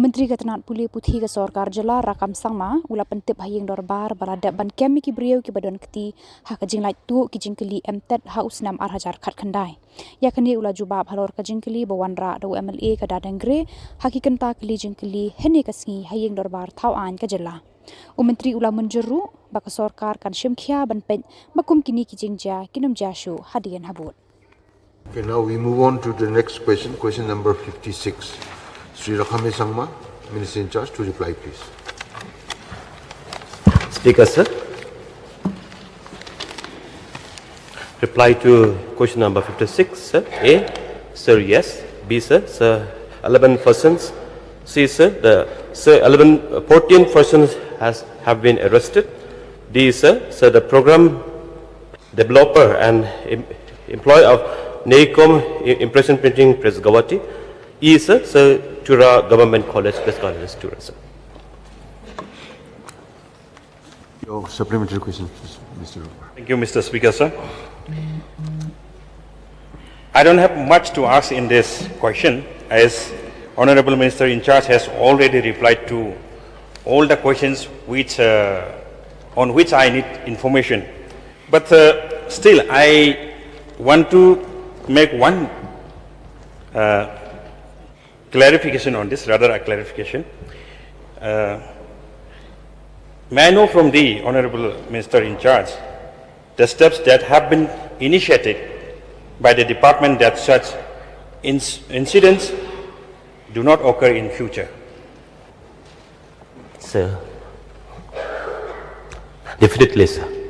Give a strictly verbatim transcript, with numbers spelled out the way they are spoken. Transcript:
Myntri ka tnat pule puthi ka sorkar jylla Rakkam Sangma u la pyntip ha ïing dorbar ba la dep ban kem ïa ki briew kiba don kti ha ka jinglait tuh ki jingkylli M.Tet ha u snem ar hajar khatkhyndai. Ïa kane u la jubab halor ka jingkylli ba wanrah da u MLA ka Dadeng Gre ha ki kynta kylli jingkylli hynne ka sngi ha ïing dorbar thaw aiñ ka jylla. U myntri u la mynjur ruh ba ka sorkar kan shim khia ban peit ba kum kine ki jingjia kin ym jia shuh hadien habud. Okay, now we move on to the next question, question number fifty-six. Sri Rakkame Sangma, Minister in charge, to reply, please. Speaker, sir. Reply to question number fifty-six, sir. A, sir, yes. B, sir, sir, eleven persons. C, sir, the, sir, eleven, uh, fourteen persons has, have been arrested. D, sir, sir, the program developer and em- employee of NEICOM I- Impression Printing Press Guwahati. E, sir, sir, Tura Government College, Press College, Tura, sir. Your supplementary question, please, Mister Roper. Thank you, Mister Speaker, sir. I don't have much to ask in this question, as Honorable Minister in charge has already replied to all the questions which, uh, on which I need information. But uh, still, I want to make one uh, clarification on this, rather a clarification. Uh, may I know from the Honorable Minister in charge the steps that have been initiated by the department that such inc- incidents do not occur in future? Sir. Definitely, sir.